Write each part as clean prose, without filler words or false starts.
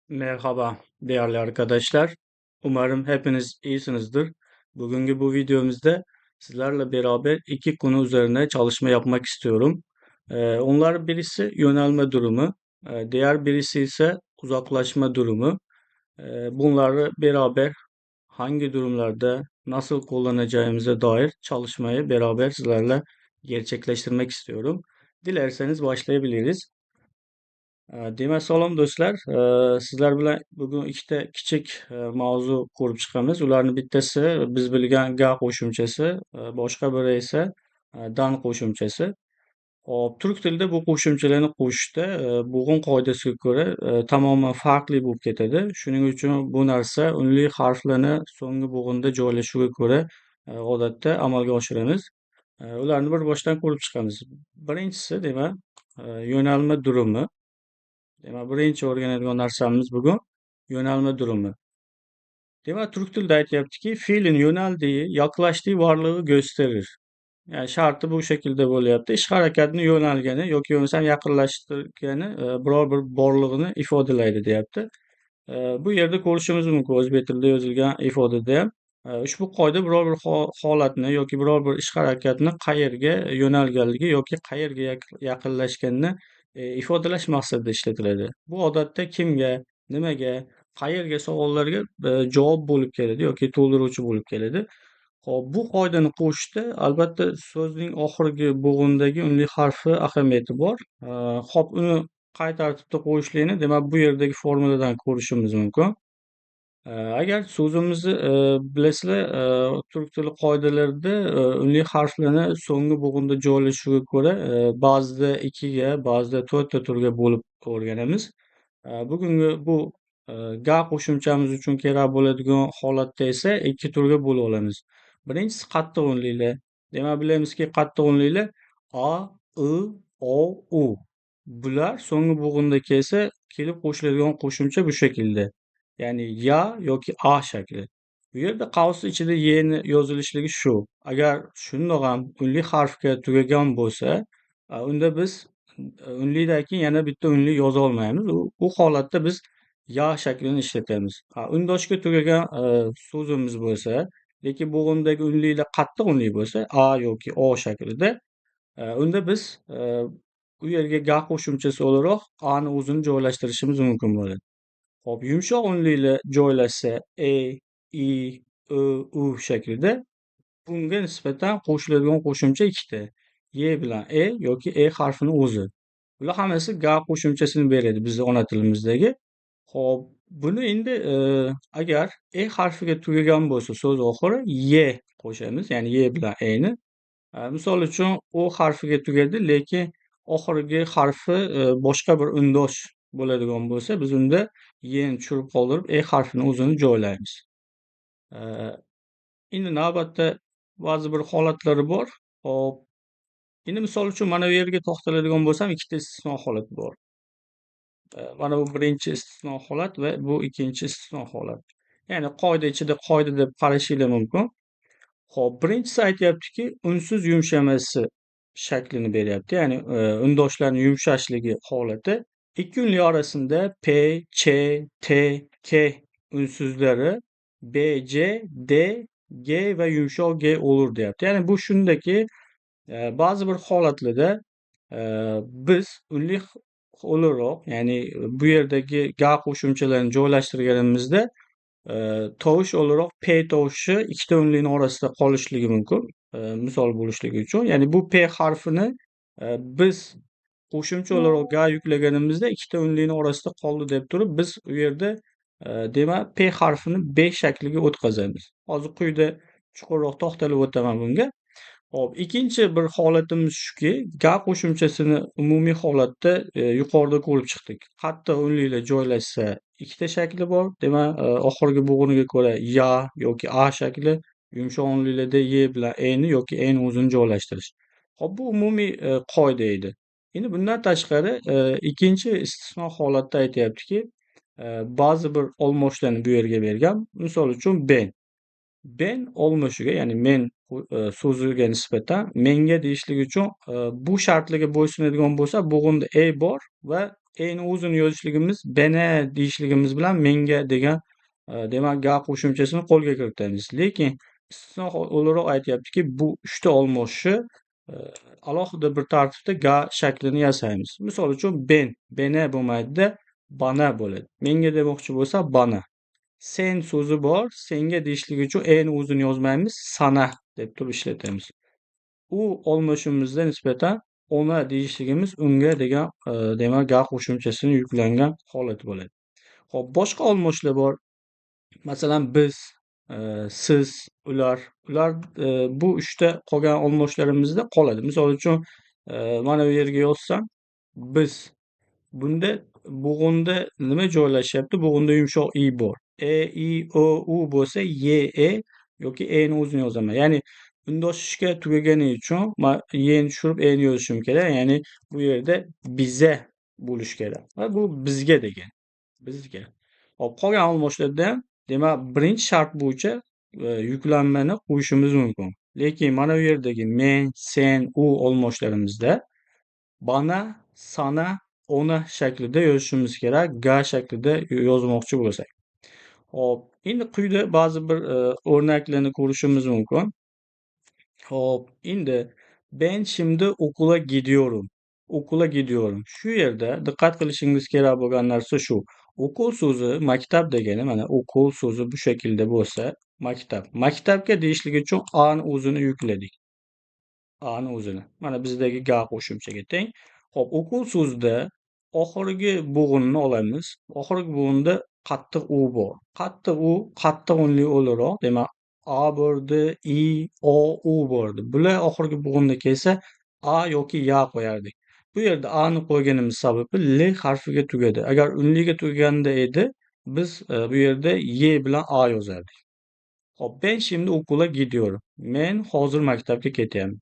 Merhaba değerli arkadaşlar. Umarım hepiniz iyisinizdir. Bugünkü bu videomuzda sizlerle beraber iki konu üzerine çalışma yapmak istiyorum. Onlar birisi yönelme durumu, diğer birisi ise uzaklaşma durumu. Bunları beraber hangi durumlarda nasıl kullanacağımıza dair çalışmayı beraber sizlerle gerçekleştirmek istiyorum. Dilerseniz başlayabiliriz. Demak, salom do'stlar. Sizlar bilan bugun ikkita kichik mavzu ko'rib chiqamiz. Ularning bittasi biz bilgan ga qo'shimchasi, boshqa biri esa dan qo'shimchasi. Hop, turk tilida bu qo'shimchalarni qo'shishda bo'g'in qoidasiga ko'ra tamoman farqli bo'lib ketadi. Shuning uchun bu narsa unli harflarni so'nggi bo'g'inda joylashuviga ko'ra odatda amalga oshiramiz. Ularni bir boshdan ko'rib chiqamiz. Birinchisi, demak, yo'nalma durumi. Demak, birinchi o'rganadigan narsamiz bugun yo'nalma durumi. Demak, turk tilida aytyaptiki, fiilin yöneldiği, yaklaştığı varlığı gösterir. Ya'ni sharti bu shaklda bo'lyapti. Ish harakatni yo'nalgani yoki bo'lmasam yaqinlashtirgani biror bir borlig'ini ifodalaydi deyapti. Bu yerda ko'rishimiz mumkin o'zbek tilida yozilgan ifodada ham. Ushbu qoida biror bir holatni yoki biror bir ish harakatni qayerga yo'nalganligi yoki qayerga yaqinlashganini ifodalash maqsadida ishlatiladi. Bu odatda kimga, nimaga, qayerga savollarga javob bo'lib keladi yoki to'ldiruvchi bo'lib keladi. Hop, bu qoidani qo'shishda albatta so'zning oxirgi bo'g'indagi unli harfi ahamiyati bor. Hop, uni qay tartibda qo'yishlikni, demak, bu yerdagi formuladan ko'rishimiz mumkin. Agar so'zimizni bilasizlar, turk tili qoidalarida unli harflarni so'nggi bo'g'inda joylashuviga ko'ra ba'zida ikkiga, ba'zida to'rtta turga bo'lib o'rganamiz. Bugungi bu ga qo'shimchamiz uchun kerak bo'ladigan holatda esa ikki turga bo'lib olamiz. Birinchisi qattiq unlilar. Demak, bilamizki, qattiq unlilar a, i, o, u. Bular so'nggi bo'g'inda kelsa, kelib qo'shiladigan qo'shimcha bu shaklda. Ya'ni ya yoki a shakli. Bu yerda qavs ichida y ni yozilishligi shu. Agar shundoq ham unli harfga tugagan bo'lsa, unda biz unlidan keyin yana bitta unli yoza olmaymiz. U holatda biz ya shaklini ishlatamiz. Undoshga tugagan so'zimiz bo'lsa, lekin bo'g'indagi unlilar qattiq unli bo'lsa, a yoki o shaklida, unda biz u yerga ga qo'shimchasi o'laroq a ni o'zini joylashtirishimiz mumkin bo'ladi. Hop, yumshoq unlilar joylashsa e, i, ö, u shaklida bunga nisbatan qo'shiladigan qo'shimcha ikkita. Y bilan e yoki e harfini o'zi. Bular hammasi ga qo'shimchasini beradi bizning ona tilimizdagi. Hop, buni endi agar e harfiga tugagan bo'lsa so'z oxiri y qo'shamiz, ya'ni y bilan e ni. Misol uchun o harfiga tugadi, lekin oxirgi harfi boshqa bir undosh bo'ladigan bo'lsa, biz unda y ni tushirib qoldirib e harfini o'zini joylaymiz. Endi navbatda ba'zi bir holatlari bor. Hop, endi misol uchun mana bu yerga to'xtaladigan bo'lsam, ikkita istisno holat bor. Mana bu birinchi istisno holat va bu ikkinchi istisno holat. Ya'ni qoida ichida qoida deb qarashinglar mumkin. Hop, birinchisi aytyaptiki, unsiz yumshamasi shaklini beryapti. Ya'ni undoshlarning yumshashligi holati. Ikki unli orasida p, ch, t, k unsuzlari b, c, d, g va yumshoq g olur deyapti. Ya'ni bu shundaki, ba'zi bir holatlarda biz unli o'laroq, ya'ni bu yerdagi ga qo'shimchalarini joylashtirganimizda tovush o'laroq p tovushi ikkita unlining orasida qolishligi mumkin, misol bo'lishligi uchun. Ya'ni bu p harfini biz qo'shimcha o'laroq ga yuklaganimizda ikkita unlining orasida qoldi deb turib, biz u yerda demak p harfini b shakliga o'tkazamiz. Hozir quyida chuqurroq to'xtalib o'taman bunga. Hop, ikkinchi bir holatimiz shuki, ga qo'shimchasini umumiy holatda yuqorida ko'rib chiqdik. Qattiq unlilar joylashsa ikkita shakli bor. Demak, oxirgi bo'g'iniga ko'ra ya yoki a shakli, yumshoq unlilarda y bilan e ni yoki e ni o'zini joylashtirish. Hop, bu umumiy qoida edi. Endi bundan tashqari ikkinchi istisno holatda aytyaptiki, ba'zi bir olmoshlarni bu yerga bergan. Misol uchun ben. Ben olmoshiga, ya'ni men so'ziga nisbatan menga deyishlik uchun bu shartlarga bo'ysunadigan bo'lsa, bo'g'inda e bor va E'ni o'zini yozishligimiz bana deyishligimiz bilan menga degan demak ga qo'shimchasini qo'lga kiritamiz. Lekin istisno o'laroq aytyaptiki, bu uchta olmoshni alohida bir tartibda ga shaklini yasaymiz. Misol uchun ben, bena bo'lmaydida bana bo'ladi. Menga demoqchi bo'lsa bana. Sen so'zi bor, senga deyishlik uchun e'ni o'zini yozmaymiz, sana deb turib ishlatamiz. U olmoshimizda nisbatan ona deyishligimiz unga degan demak ga qo'shimchasini yuklangan holat bo'ladi. Xo'p, boshqa olmoshlar bor. Masalan, biz, siz, ular. Ular bu uchta qolgan olmoshlarimizda qoladi. Misol uchun, mana bu yerga yozsam, biz. Bunda bo'g'inda nima joylashyapti? Bo'g'inda yumshoq i bor. E, i, o, u bo'lsa, y, e yoki e ni o'zini yozaman. Ya'ni undoshishga tugagani uchun man y ni tushirib e ni yozishim kerak. Ya'ni bu yerda biza bo'lishi kerak. Va bu bizga degan. Bizga. Hop, qolgan olmoshlarda ham demak birinchi shart bo'yicha yuklanmani qo'yishimiz mumkin. Lekin mana bu yerdagi men, sen, u olmoshlarimizda bana, sana, ona shaklida yozishimiz kerak, ga shaklida yozmoqchi bo'lsak. Hop, endi quyida ba'zi bir o'rnaklarni ko'rishimiz mumkin. Hop, endi ben şimdi okula gidiyorum. Okula gidiyorum. Shu yerda diqqat qilishingiz kerak bo'lgan narsa shu. Okul so'zi maktab degani, mana okul so'zi bu shaklda bo'lsa, maktab. Maktabga deyishlik uchun a ni o'zini yukladik. A ni o'zini. Mana bizdagi ga qo'shimchaga teng. Xo'p, okul so'zida oxirgi bo'g'inni olamiz. Oxirgi bo'g'inda qattiq u bor. Qattiq u qattiq unli o'laroq, demak a bordi, i, o, u bordi. Bular oxirgi bo'g'inda kelsa a yoki ya qo'yardik. Bu yerda a ni qo'yganimiz sababi l harfiga tugadi. Agar unliga tugaganda edi, biz bu yerda y bilan a yozardik. Xo'p, ben şimdi okula gidiyorum. Men hozir maktabga ketyapman.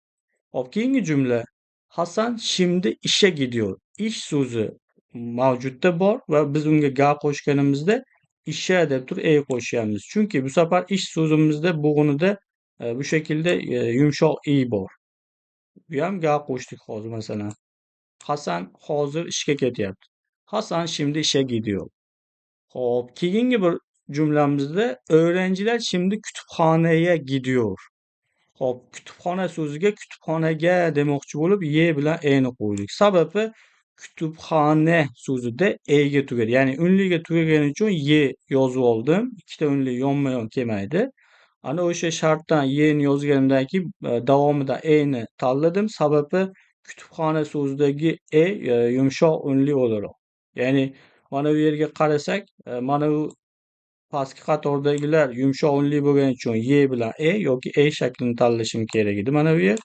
Xo'p, keyingi jumla Hasan şimdi işe gidiyor. Ish so'zi mavjudda bor va biz unga ga qo'shganimizda isha deb turib e qo'shyapmiz. Chunki bu safar ish so'zimizda bo'g'inida bu shaklda yumshoq i bor. Bu ham ga qo'shdik hozir masalan. Hasan hozir ishga ketyapti. Hasan şimdi işe gidiyor. Xo'p, keyingi bir jumlamizda öğrenciler şimdi kütüphaneye gidiyor. Xo'p, kutubxona so'ziga kutubxonaga demoqchi bo'lib y bilan e ni qo'ydik. Sababi kutubxona so'zida e ga tugadi. Ya'ni unliga tugagani uchun y yozib oldim. Ikkita unli yonma-yon kelmaydi. Ana o'sha shartdan y ni yozganimdan keyin davomida e ni tanladim. Sababi kutubxona so'zidagi e yumshoq unli o'laroq. Ya'ni mana bu yerga qarasak, mana bu pastki qatordagilar yumshoq unli bo'lgani uchun y bilan e yoki e shaklini tanlashim kerak edi. Mana bu yer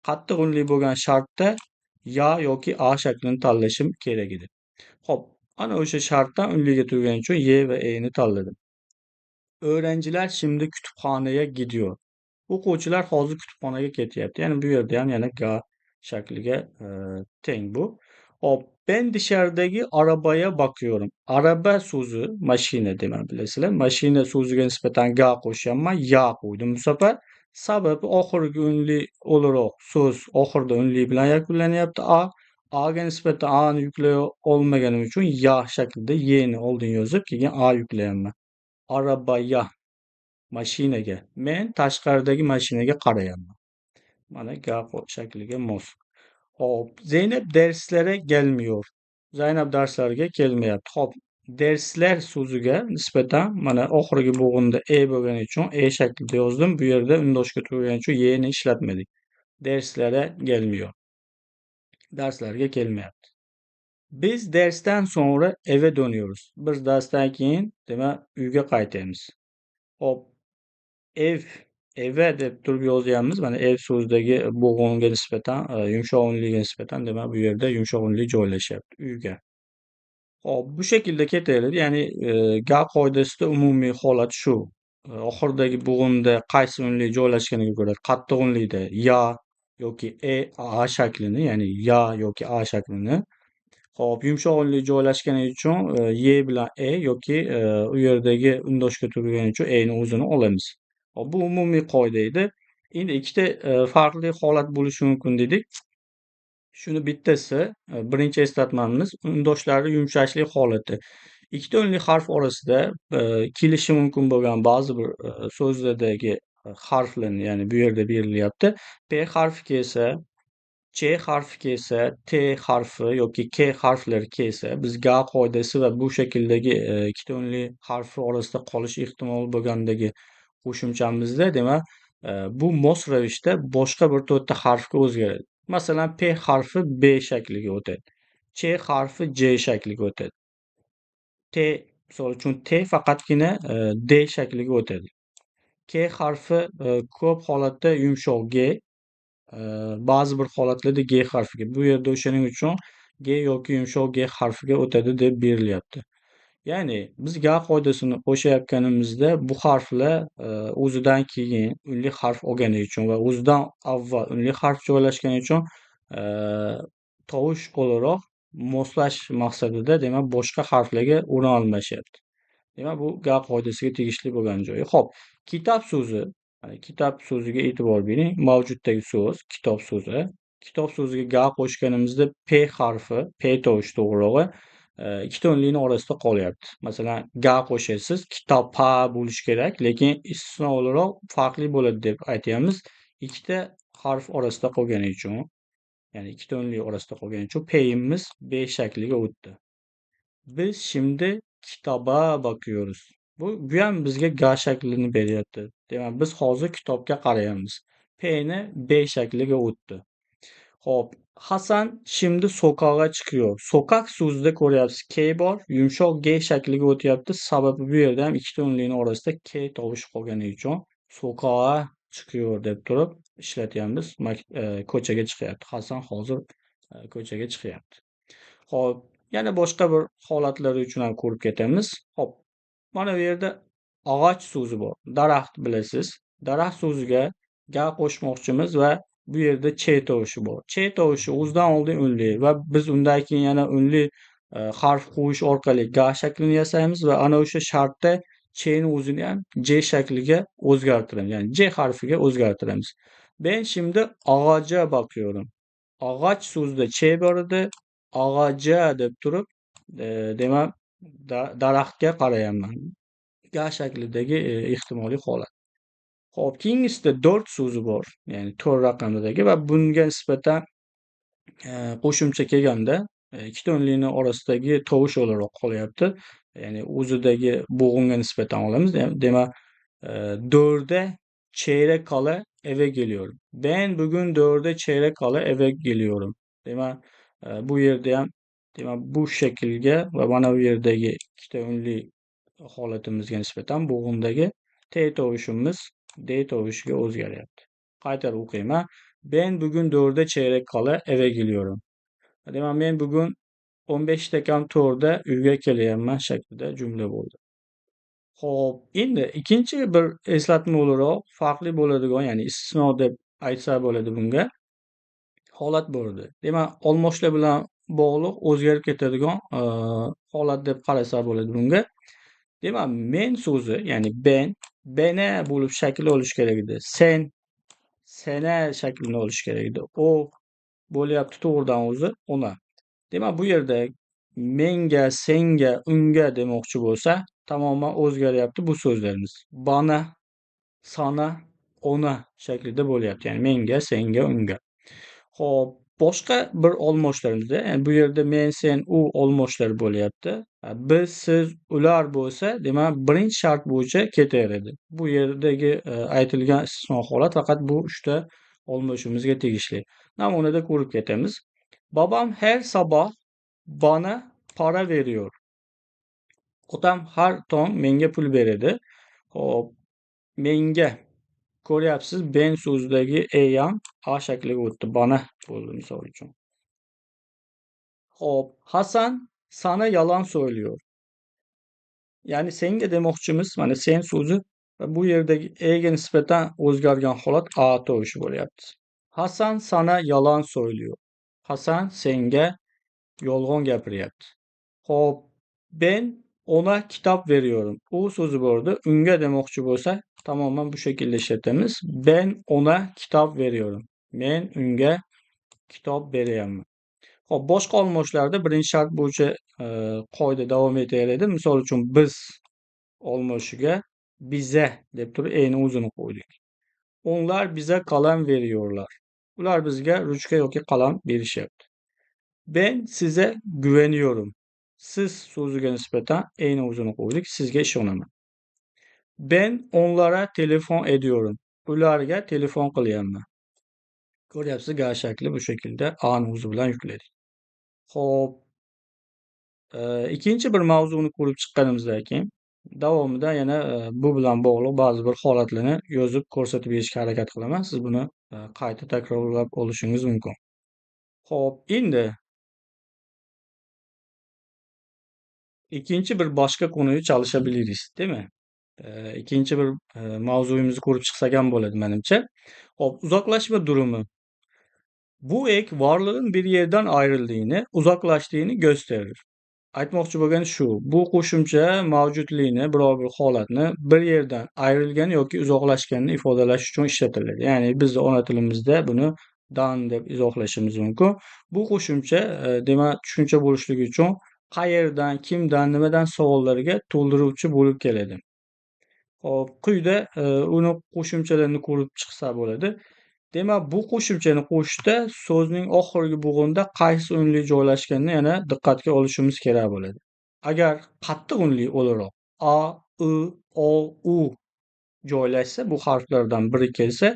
qattiq unli bo'lgan shartda ya yoki a shaklini tanlashim kerak edi. Xo'p, ana o'sha shartdan unliga tugagani uchun y va e ni tanladim. Öğrenciler şimdi kütüphaneye gidiyor. O'quvchilar hozir kutubxonaga ketyapti. Ya'ni bu yerda ham yana ga shakliga teng bu. Xo'p, ben dışarıdaki arabaya bakıyorum. Araba so'zi mashina demak bilasizlar. Mashina so'ziga nisbatan ga qo'shyapman, ya qo'ydim bu safar. Sababi oxirgi unli o'laroq so'z oxirida unli bilan yakunlanyapti. A, a ga nisbatan a ni yuklay olmaganim uchun ya shaklida y ni oldin yozib, keyin a yuklayapman. Arabaya, mashinaga. Men tashqaridagi mashinaga qarayapman. Mana ga shakliga mos. Xo'p, Zeynep derslere gelmiyor. Zaynab darslarga kelmayapti. Xo'p, dersler so'ziga nisbatan mana oxirgi bo'g'inda e bo'lgani uchun e shaklida yozdim. Bu yerda undoshga tugagani uchun y ni ishlatmadik. Derslere gelmiyor. Darslarga kelmayapti. Biz dersten sonra eve dönüyoruz. Biz darsdan keyin demak uyga qaytamiz. Xo'p, ev, eve deb turib yozyapmiz. Mana ev so'zidagi bo'g'inga nisbatan, yumshoq unliga nisbatan demak bu yerda yumshoq unli joylashyapti uyga. Xo'p, bu shaklda ketaveradi. Ya'ni ga qoidasida umumiy holat shu. Oxiridagi bo'g'inda qaysi unli joylashganiga ko'ra qattiq unlida ya yoki e, a shaklini, ya'ni ya yoki a shaklini. Xo'p, yumshoq unli joylashgani uchun y bilan e yoki u yerdagi undoshga tugagani uchun e ni o'zini olamiz. Xo'p, bu umumiy qoida edi. Endi ikkita farqli holat bo'lishi mumkin dedik. Shuni bittasi, birinchi eslatmamiz undoshlari yumshashlik holati. Ikkita unli harf orasida kelishi mumkin bo'lgan ba'zi bir so'zlardagi harflarni, ya'ni bu yerda berilyapti. P harfi kelsa, Ch harfi kelsa, T harfi yoki K harflari kelsa, biz G qoidasi va bu shakldagi ikkita unli harfi orasida qolish ehtimoli bo'lgandagi qo'shimchamizda, demak, bu mos ravishda boshqa bir to'rtta harfga o'zgaradi. Masalan, P harfi B shakliga o'tadi. Ch harfi J shakliga o'tadi. T, misol uchun, T faqatgina D shakliga o'tadi. K harfi ko'p holatda yumshoq G, ba'zi bir holatlarda G harfiga. Bu yerda o'shaning uchun G yoki yumshoq G harfiga o'tadi deb berilyapti. Ya'ni biz G qoidasini qo'shayotganimizda bu harflar o'zidan keyin unli harf olgani uchun va o'zidan avval unli harf joylashgani uchun tovush o'laroq moslash maqsadida, demak, boshqa harflarga o'rin almashyapti. Demak, bu G qoidasiga tegishli bo'lgan joyi. Xo'p, kitob so'zi, kitob so'ziga e'tibor bering. Mavjuddagi so'z, kitob so'zi. Kitob so'ziga G qo'shganimizda P harfi, P tovushi to'g'rirog'i, ikkita unlining orasida qolyapti. Masalan, G qo'shasiz, kitoba bo'lishi kerak, lekin istisno o'laroq farqli bo'ladi deb aytyapmiz. Ikkita harf orasida qolgani uchun, ya'ni ikkita unli orasida qolgani uchun P'imiz B shakliga o'tdi. Biz şimdi kitaba bakıyoruz. Bu ham bizga G shaklini beryapti. Demak, biz hozir kitobga qarayapmiz. P ni B shakliga o'tdi. Xo'p, Hasan şimdi sokağa çıkıyor. Sokak so'zida ko'ryapsiz K bor, yumshoq G shakliga o'tyapti. Sababi bu yerda ham ikkita unlining orasida K tovushi qolgani uchun sokağa çıkıyor deb turib ishlatyapmiz. Ko'chaga chiqyapti. Hasan hozir ko'chaga chiqyapti. Xo'p, yana boshqa bir holatlar uchun ham ko'rib ketamiz. Xo'p, mana bu yerda og'och so'zi bor. Daraxt bilasiz. Daraxt so'ziga G qo'shmoqchimiz va bu yerda ch tovushi bor. Ch tovushi o'zidan oldin unli va biz undan keyin yana unli harf qo'yish orqali G shaklini yasaymiz va ana o'sha shartda ch ni o'zini ham J shakliga o'zgartiramiz. Ya'ni J harfiga o'zgartiramiz. Ben şimdi ağaca bakıyorum. Ağaç so'zida ch bor edi. Ağaca deb turib, demak, daraxtga qarayapman. G shaklidagi ehtimoliy holat. Xo'p, keyingisida 4 so'zi bor, ya'ni 4 raqamidagi va bunga nisbatan qo'shimcha kelganda ikkita unlining orasidagi tovush o'laroq qolyapti. Ya'ni o'zidagi bo'g'imga nisbatan olamiz. Demak, 4'e çeyrek kala eve geliyorum. Ben bugün 4'e çeyrek kala eve geliyorum. Demak, bu yerda ham, demak, bu shaklga va mana bu yerdagi ikkita unli holatimizga nisbatan bo'g'imdagi T tovushimiz D tovushiga o'zgaryapti. Qaytarib o'qiyman. Ben bugün 4'e çeyrek kala eve geliyorum. Demak, men bugun 15 kam 4da uyga kelyapman shaklida jumla bo'ldi. Xo'p, endi ikkinchi bir eslatma o'laroq farqli bo'ladigan, ya'ni istisno deb aytsa bo'ladi bunga. Holat bo'ldi. Demak, olmoshlar bilan bog'liq o'zgarib ketadigan holat deb qarasa bo'ladi bunga. Demak, men so'zi, ya'ni ben, bene bo'lib shakl olish kerak edi. Sen, sene shaklini olish kerak edi. O bo'lyapti to'g'ridan o'zi ona. Demak, bu yerda menga, senga, unga demoqchi bo'lsa, tamoman o'zgaryapti bu so'zlarimiz. Bana, sana, ona shaklida bo'lyapti. Ya'ni menga, senga, unga. Xo'p, boshqa bir olmoshlarimizda, ya'ni bu yerda men, sen, u olmoshlari bo'lyapti. Biz, siz, ular bo'lsa, demak, birinchi shart bo'yicha ketaveradi. Bu yerdagi aytilgan istisno holat faqat bu uchta olmoshimizga tegishli. Namunada ko'rib ketamiz. Babam her sabah bana para veriyor. Otam har tong menga pul beradi. Xo'p, menga ko'ryapsiz, ben so'zidagi e ham a shakliga o'tdi. Bana bo'ldi misol uchun. Xo'p, Hasan sana yalan söylüyor. Ya'ni senga demoqchimiz, mana sen so'zi va bu yerdagi e ga nisbatan o'zgargan holat a tovushi bo'lyapti. Hasan sana yalan söylüyor. Hasan senga yolg'on gapiryapti. Xo'p, ben ona kitap veriyorum. U so'zi bordi. Unga demoqchi bo'lsa, tamoman bu shaklda ishlatamiz. Ben ona kitap veriyorum. Men unga Kitob beryapman. Xo'p, boshqa olmoshlarda birinchi shart bo'yicha qoida davom etaveradi. Misol uchun biz olmoshiga bize deb turib e'ni o'zini qo'ydik. Onlar bize kalem veriyorlar. Ular bizga ruchka yoki qalam berishyapti. Ben size güveniyorum. Siz so'ziga nisbatan e'ni o'zini qo'ydik. Sizga ishonaman. Ben onlara telefon ediyorum. Ularga telefon qilyapman. Ko'ryapsiz, ga shakli bu şekilde a'ni o'zi bilan yukladik. Xo'p, ikkinchi bir mavzuni ko'rib chiqqanimizdan keyin davomida yana bu bilan bog'liq ba'zi bir holatlarni yozib ko'rsatib berishga harakat qilaman. Siz buni qayta takrorlab olishingiz mumkin. Xo'p, endi ikkinchi bir boshqa konuyu çalışabiliriz, değil mi? İkkinchi bir mavzuyimizni ko'rib chiqsak ham bo'ladi menimcha. Xo'p, uzoqlashma durumu. Bu ek varlığın bir yerden ayrıldığını, uzaklaştığını gösterir. Aytmoqchi bo'lgani shu, bu qo'shimcha mavjudlikni, biror bir holatni bir yerdan ayrilgan yoki uzoqlashganini ifodalash uchun ishlatiladi. Ya'ni biz ona tilimizda buni dan deb izohlashimiz mumkin. Bu qo'shimcha demak tushuncha bo'lishligi uchun qayerdan, kimdan, nimadan savollariga to'ldiruvchi bo'lib keladi. Xo'p, quyida uni qo'shimchalarini ko'rib chiqsa bo'ladi. Demak, bu qo'shimchani qo'shishda so'zning oxirgi bo'g'inda qaysi unli joylashganini yana diqqatga olishimiz kerak bo'ladi. Agar qattiq unli o'laroq a, i, o, u joylashsa, bu harflardan biri kelsa,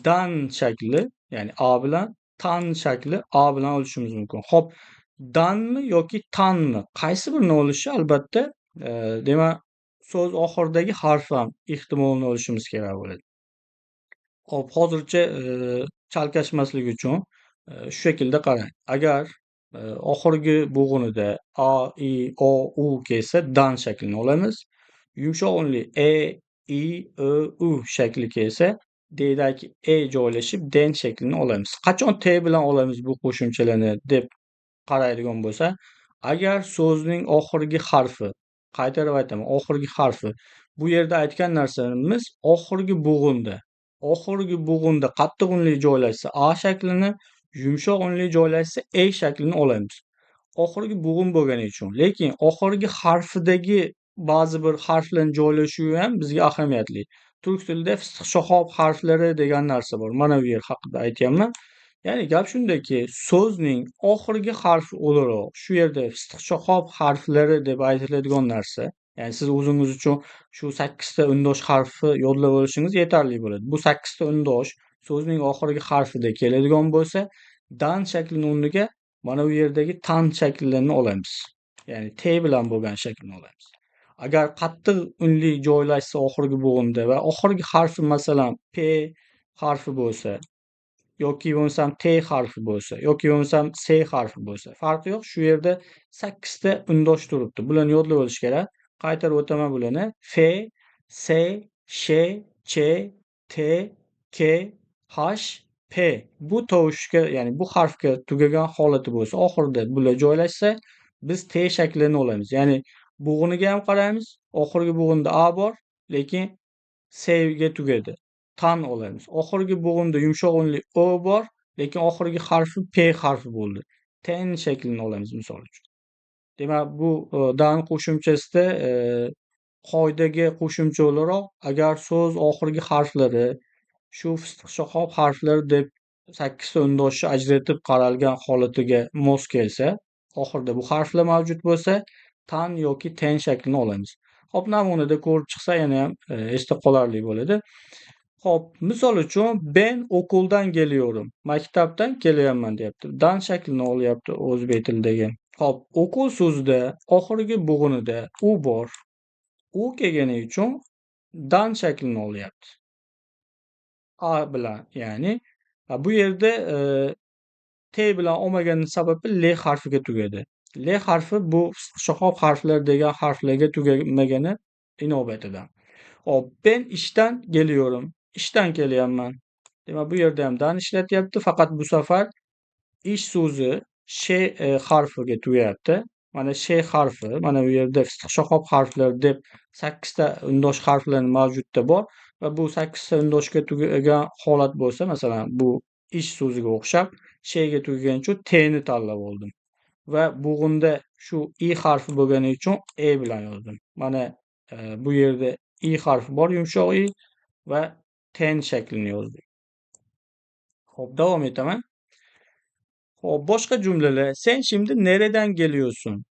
dan shakli, ya'ni a bilan, tan shakli a bilan olishimiz mumkin. Xo'p, danmi yoki tanmi? Qaysi birini olishi albatta, demak, so'z oxiridagi harf ham ehtimolini olishimiz kerak bo'ladi. Xo'p, hozircha chalkashmaslik uchun shu shaklda qarang. Agar oxirgi bo'g'inida a, i, o, u kelsa, dan shaklini olamiz. Yumshoq unli e, i, ö, u shakli kelsa, D'dagi e joylashib den shaklini olamiz. Qachon t bilan olamiz bu qo'shimchalarni deb qaraydigan bo'lsa, agar so'zning oxirgi harfi, qaytarib aytaman, oxirgi harfi, bu yerda aytgan narsamiz oxirgi bo'g'inda. Oxirgi bo'g'inda qattiq unli joylashsa a shaklini, yumshoq unli joylashsa e shaklini olamiz. Oxirgi bo'g'in bo'lgani uchun, lekin oxirgi harfidagi ba'zi bir harflarning joylashuvi ham bizga ahamiyatli. Turk tilida fistiq-shoxob harflari degan narsa bor. Mana bu yer haqida aytyapman. Ya'ni gap shundaki, so'zning oxirgi harfi o'laroq shu yerda fistiq-shoxob harflari deb aytiladigan narsa, ya'ni siz o'zingiz uchun shu 8 ta undosh harfi yodlab olishingiz yetarli bo'ladi. Bu 8 ta undosh so'zning oxirgi harfida keladigan bo'lsa, dan shaklini o'rniga mana bu yerdagi tan shaklarini olamiz. Ya'ni t bilan bo'lgan shaklini olamiz. Agar qattiq unli joylashsa oxirgi bo'g'inda va oxirgi harfi masalan p harfi bo'lsa yoki bo'lmasam t harfi bo'lsa yoki bo'lmasam s harfi bo'lsa, farqi yo'q, shu yerda 8 ta undosh turibdi. Bularni yodlab olish kerak. Qaytarib o'taman bularni. F, S, Sh, Ch, T, K, H, P. Bu tovushga, ya'ni bu harfga tugagan holati bo'lsa, oxirida bular joylashsa, biz T shaklini olamiz. Ya'ni bo'g'iniga ham qaraymiz. Oxirgi bo'g'inda A bor, lekin S ga tugadi. Tan olamiz. Oxirgi bo'g'inda yumshoq unli O bor, lekin oxirgi harfi P harfi bo'ldi. Ten shaklini olamiz misol uchun. Demak, bu dan qo'shimchasida qoidaga qo'shimcha o'laroq agar so'z oxirgi harflari shu fistiq-shoxob harflari deb 8 ta undoshni ajratib qaralgan holatiga mos kelsa, oxirida bu harflar mavjud bo'lsa, tan yoki ten shaklini olamiz. Xo'p, namunada ko'rib chiqsa yana ham esda qolarli bo'ladi. Xo'p, misol uchun ben okuldan geliyorum. Maktabdan kelyapman deyapti. Dan shaklini olyapti o'zbek tilidagi. Xo'p, okul so'zida oxirgi bo'g'inida u bor. U kelgani uchun dan shaklini olyapti. A bilan, ya'ni bu yerda T bilan olmaganining sababi L harfiga tugadi. L harfi bu shoxob harflar degan harflarga tugamagani inobatida. Xo'p, ben ishdan geliyorum. Ishdan kelyapman. Demak, bu yerda ham dan ishlatyapti, faqat bu safar ish so'zi sh harfiga tugayapti. Mana sh harfi, mana bu yerda fistiq-shoxob harflar deb 8 ta undosh harflar mavjudda bor va bu 8 ta undoshga tugagan holat bo'lsa, masalan, bu ish so'ziga o'xshab Shga tugagani uchun T'ni tanlab oldim. Va bo'g'inda shu i harfi bo'lgani uchun e bilan yozdim. Mana bu yerda i harfi bor, yumshoq i va ten shaklini yozdik. Xo'p, davom etaman. Xo'p, boshqa jumlalar. Sen şimdi nereden geliyorsun?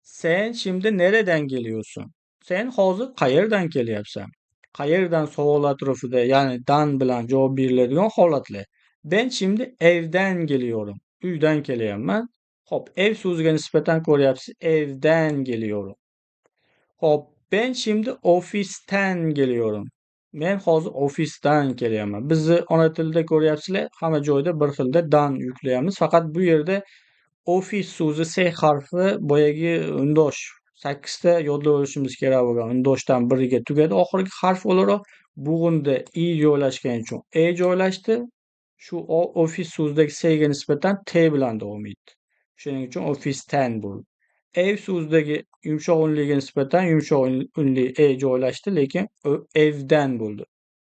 Sen şimdi nereden geliyorsun? Sen hozir qayerdan kelyapsan? Qayerdan savol atrofida, ya'ni dan bilan javob beriladigan holatlar. Ben şimdi evden geliyorum. Uydan kelyapman. Xo'p, ev so'ziga nisbatan ko'ryapsiz, evden geliyorum. Xo'p, ben şimdi ofisten geliyorum. Men hozir ofisdan kelyapman. Bizni ona tilida ko'ryapsizlar, hamma joyda bir xilda dan yuklayamiz. Faqat bu yerda ofis so'zi S harfi boyagi undosh 8 ta yodlab olishimiz kerak bo'lgan undoshdan biriga tugadi. Oxirgi harf o'laroq bo'g'inda i joylashgani uchun e joylashdi. Shu ofis so'zidagi S ga nisbatan T bilan davom etdi. Shuning uchun ofisdan bo'ldi. Ev so'zidagi yumshoq unliga nisbatan yumshoq unli e joylashdi, lekin evdan bo'ldi.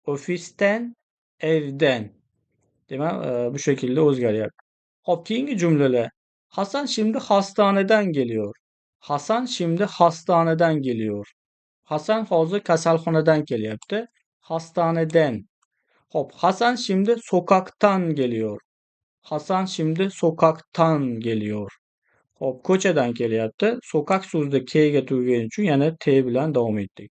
Ofisdan, evdan. Demak, bu shaklda o'zgaryapti. Xo'p, keyingi jumlalar. Hasan şimdi hastaneden geliyor. Hasan şimdi hastaneden geliyor. Hasan hozir kasalxonadan kelyapti. Hastaneden. Xo'p, Hasan şimdi sokaktan geliyor. Hasan şimdi sokaktan geliyor. Xo'p, ko'chadan kelyapti. Sokak so'zida k ga tugagani uchun yana t bilan davom etdik.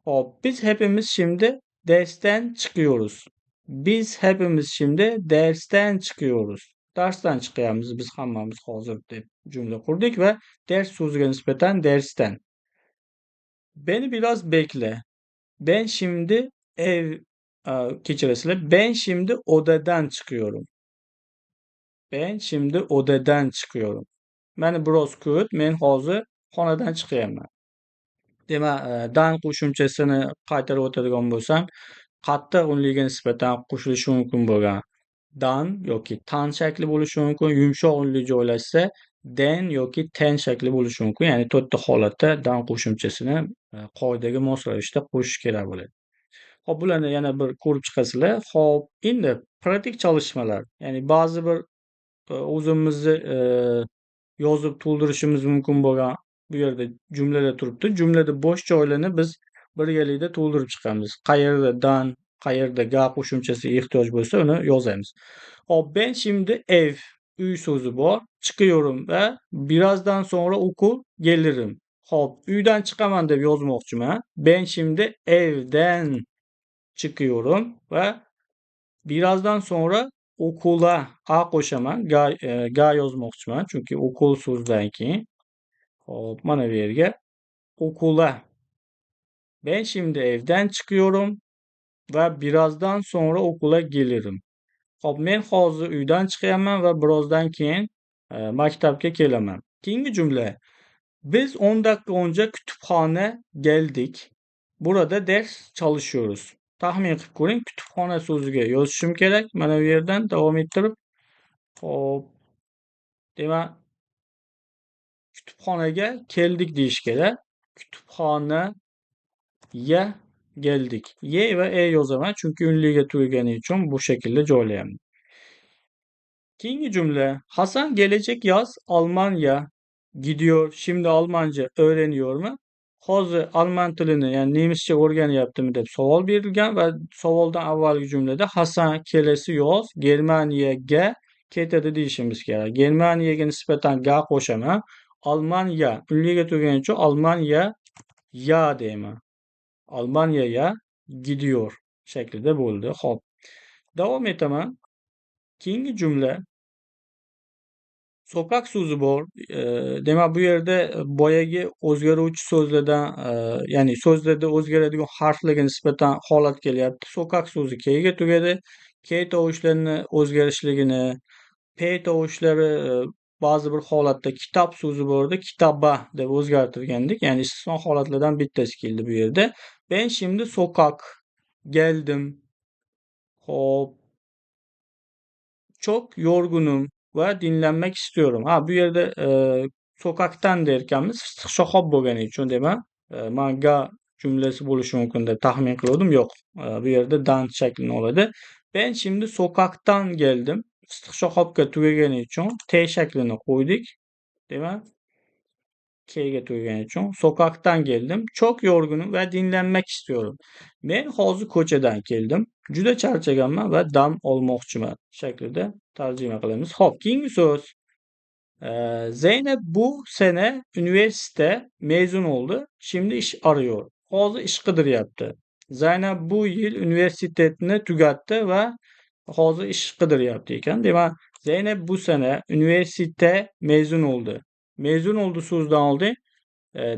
Xo'p, biz hepimiz şimdi dersten çıkıyoruz. Biz hepimiz şimdi dersten çıkıyoruz. Darsdan chiqyapmiz biz hammamiz hozir deb jumla qurdik va ders so'ziga nisbatan dersten. Beni biraz bekle. Ben şimdi ev kechirasizlar. Ben şimdi odadan çıkıyorum. Ben şimdi odadan çıkıyorum. Meni biroz kut, men hozir xonadan chiqyapman. Demak, dan qo'shimchasini qaytarib o'tadigan bo'lsam, qattiq unliga nisbatan qo'shilishi mumkin bo'lgan dan yoki tan shakli bo'lishi mumkin. Yumshoq unli joylashsa den yoki ten shakli bo'lishi mumkin. Ya'ni to'rtta holatda dan qo'shimchasini qoidaga mos ravishda qo'shish kerak bo'ladi. Xo'p, bularni yana bir ko'rib chiqasizlar. Xo'p, endi pratik çalışmalar. Ya'ni ba'zi bir o'zimizni yozib to'ldirishimiz mumkin bo'lgan bu yerda jumlalar turibdi. Jumlada bo'sh joylarni biz birgalikda to'ldirib chiqamiz. Qayerda dan, qayerda ga qo'shimchasiga ehtiyoj bo'lsa, uni yozamiz. Xo'p, ben şimdi ev, uy so'zi bor. Chiqıyorum va birazdan sonra okul gelirim. Xo'p, uydan chiqaman deb yozmoqchiman. Ben şimdi evden çıkıyorum va birazdan sonra okula a qo'shaman. Ga, ga yozmoqchiman, chunki okul so'zidan keyin. Xo'p, mana bu yerga okula. Ben şimdi evden çıkıyorum va birazdan sonra okula gelirim. Xo'p, men hozir uydan chiqyapman va birozdan keyin maktabga kelaman. Keyingi jumla. Biz 10 dakika önce kütüphane geldik. Burada ders çalışıyoruz. Taxmin qilib ko'ring, kutubxona so'ziga yozishim kerak. Mana bu yerdan davom ettirib. Xo'p. Demak, kutubxonaga keldik deyish kerak. Kutubxonaga geldik. Y va e yozaman, chunki unliga tugagani uchun bu shaklda joylayapman. Keyingi jumla. Hasan gelecek yaz Almanya gidiyor. Şimdi Almanca öğreniyor mu? Hozir alman tilini, ya'ni nemischa o'rganyaptimi deb savol berilgan va savoldan avvalgi jumlada Hasan kelasi yoz Germaniyaga ketadi deyishimiz kerak. Germaniyaga nisbatan ga qo'shaman. Almanya unliga tugagani uchun Almanya ya deyman. Almanya'ya gidiyor shaklida bo'ldi. Xo'p. Davom etaman. Keyingi jumla. Sokak so'zi bor. Demak, bu yerda boyagi o'zgaruvchi so'zlardan, ya'ni so'zlarda o'zgaradigan harflarga nisbatan holat kelyapti. Sokak so'zi k ga tugadi. K tovushlarini o'zgarishligini, P tovushlari ba'zi bir holatda kitob so'zi bor edi, kitaba deb o'zgartirgandik. Ya'ni istisno holatlardan bittasi keldi bu yerda. Ben şimdi sokak geldim. Xo'p. Çok yorgunum va dinlenmek istiyorum. Ha, bu yerda sokakdan derkanmiz, fıstık shoxob bo'lgani uchun demak, man ga jumlasi bo'lishi mumkin deb taxmin qilgandim. Yo'q. Bu yerda dan shaklini oladi. Ben şimdi sokaktan geldim. Fıstık tugagani uchun T shaklini qo'ydik. Demak, K'ga tugagani uchun sokaktan geldim. Çok yorgunum ve dinlenmek istiyorum. Men hozir ko'chadan keldim. Juda charchaganman va dam olmoqchiman shaklida tarjima qilamiz. Xo'p, keyingi so'z. Zeynep bu sene üniversite mezun oldu. Şimdi iş arıyor. Hozir ish qidiryapti. Zaynab bu yil universitetni tugatdi va hozir ish qidiryapti ekan. Demak, Zeynep bu sene üniversite mezun oldu. Mezun oldu so'zidan oldin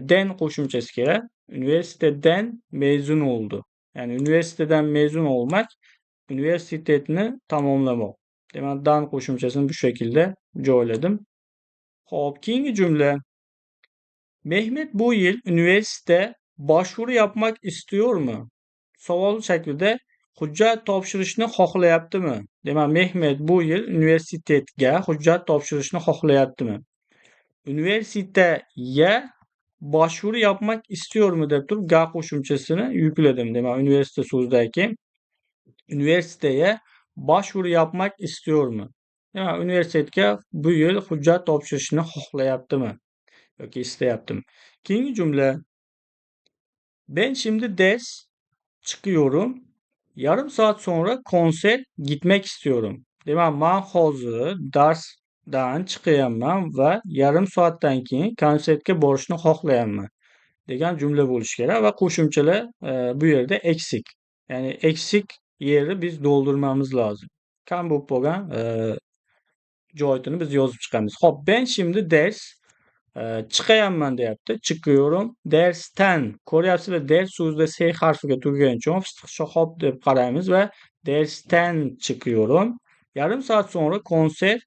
den qo'shimchasi kerak. Üniversiteden mezun oldu. Ya'ni üniversiteden mezun olmak universitetni tamomlamoq. Demak, dan qo'shimchasini bu şekilde joyladim. Xo'p, keyingi jumla. Mehmet bu yıl üniversite başvuru yapmak istiyor mu? Savol shaklida hujjat topshirishni xohlayaptimi? Demak, Mehmet bu yil universitetga hujjat topshirishni xohlayaptimi? Üniversiteye başvuru yapmak istiyor mu deb turib ga qo'shimchasini yukladim. Demak, üniversite so'zidan keyin üniversiteye başvuru yapmak istiyor mu? Demak, universitetga bu yil hujjat topshirishni xohlayaptimi yoki istayaptimi? Keyingi jumla. Ben şimdi ders çıkıyorum. Yarım saat sonra konser gitmek istiyorum. Demak, man hozir darsdan chiqyapman va yarim soatdan keyin konsertga borishni xohlayapman degan jumla bo'lishi kerak va qo'shimchalar bu yerda eksik. Ya'ni eksik yeri biz do'ldirmamiz lozim. Kam bo'lib qolgan joyini biz yozib chiqamiz. Xo'p, ben şimdi ders chiqayapman deyapti. Çıkıyorum. Dersten ko'ryapsizlar, ders so'zida S harfiga tugagani uchun fıstık deb qaraymiz va dersten çıkıyorum. Yarım saat sonra konser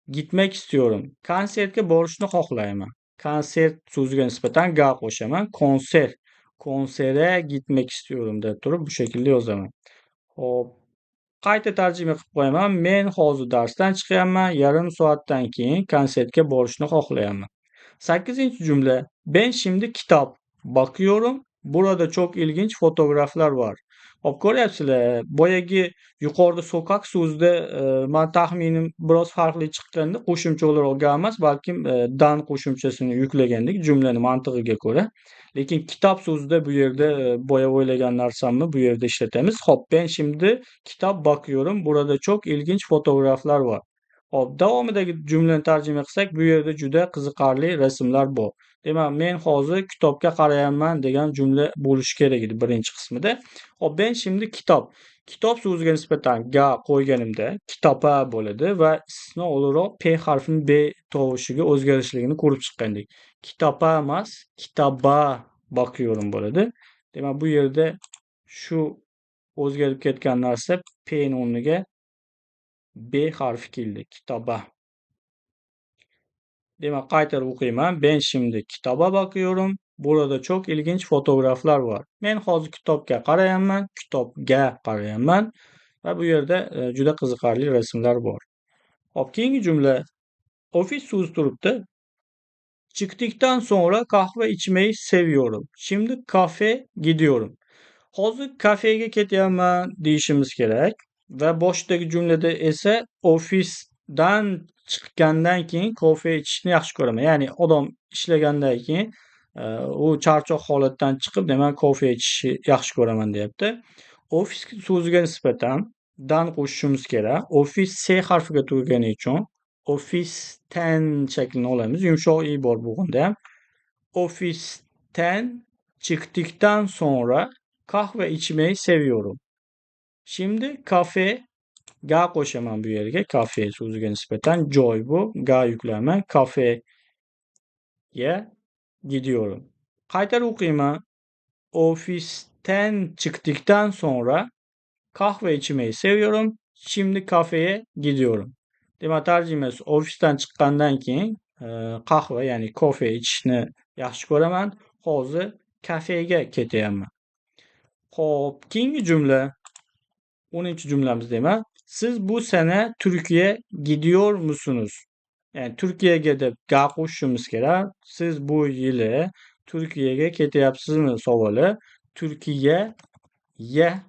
gitmek istiyorum. Konsertga borishni xohlayman. Konsert so'ziga nisbatan ga qo'shaman. Konser. Konsere gitmek istiyorum deb turib bu shaklda yozaman. Xo'p, qayta tarjima qilib qo'yaman. Men hozir darsdan chiqyapman. Yarim soatdan keyin konsertga borishni xohlayapman. 8-cümle. Ben şimdi kitap bakıyorum. Burada çok ilginç fotoğraflar var. Xo'p, ko'ryapsizlar, boyagi yuqorida sokak so'zida man taxminim biroz farqli chiqqanda qo'shimcha o'laroq ga emas, balkim dan qo'shimchasini yuklagandik jumlani mantig'iga ko'ra. Lekin kitob so'zida bu yerda boya o'ylagan narsamni bu yerda ishlatamiz. Xo'p, ben şimdi kitap bakıyorum. Burada çok ilginç fotoğraflar var. Xo'p, davomidagi jumlani tarjima qilsak, bu yerda juda qiziqarli rasmlar bor. Demak, men hozir kitobga qarayapman degan jumla bo'lishi kerak edi birinchi qismida. Xo'p, ben şimdi kitob. Kitob so'ziga nisbatan ga qo'yganimda kitoba bo'ladi va istisno o'laroq p harfini b tovushiga o'zgarishligini ko'rib chiqqandik. Kitaba emas, kitaba bakıyorum bo'ladi. Demak, bu yerda shu o'zgarib ketgan narsa p ni o'rniga B harfi keldi. Kitaba. Demak, qaytarib o'qiyman. Ben şimdi kitaba bakıyorum. Burada çok ilginç fotoğraflar var. Men hozir kitobga qarayapman. Kitobga qarayapman. Va bu yerda juda qiziqarli rasmlar bor. Xo'p, keyingi jumla. Ofis so'zi turibdi. Çıktıktan sonra kahve içmeyi seviyorum. Şimdi kafe gidiyorum. Hozir kafega ketyapman deyishimiz kerak. Va boshidagi jumlada esa ofisdan chiqqandan keyin kofe ichishni yaxshi ko'raman. Ya'ni odam ishlagandan keyin u charchoq holatdan chiqib, demak, kofe ichishni yaxshi ko'raman deyapti. Ofis so'ziga nisbatan dan qo'shishimiz kerak. Ofis S harfiga tugagani uchun ofisten shaklini olamiz. Yumshoq i bor bugunda ham. Ofisten çıktıktan sonra kahve içmeyi seviyorum. Şimdi kafe ga qo'shaman bu yerga. Kafe so'ziga nisbatan joy bu. Ga yuklayman. Kafeye gidiyorum. Qaytarib o'qiyman. Ofisten çıktıktan sonra kahve içmeyi seviyorum. Şimdi kafeye gidiyorum. Demak, tarjimasi ofisdan chiqqandan keyin qahva, ya'ni kofe ichishni yaxshi ko'raman. Hozir kafega ketyapman. Xo'p, keyingi jumla. 10-jumlamiz demak. Siz bu sene Türkiye gidiyor musunuz? Ya'ni Turkiyaga deb ga qo'shishimiz kerak. Siz bu yili Turkiyaga ketyapsizmi savoli. Türkiye'ye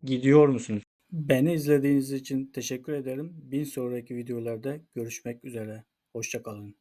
gidiyor musunuz? Beni izlediğiniz için teşekkür ederim. Bir sonraki videolarda görüşmek üzere. Hoşça kalın.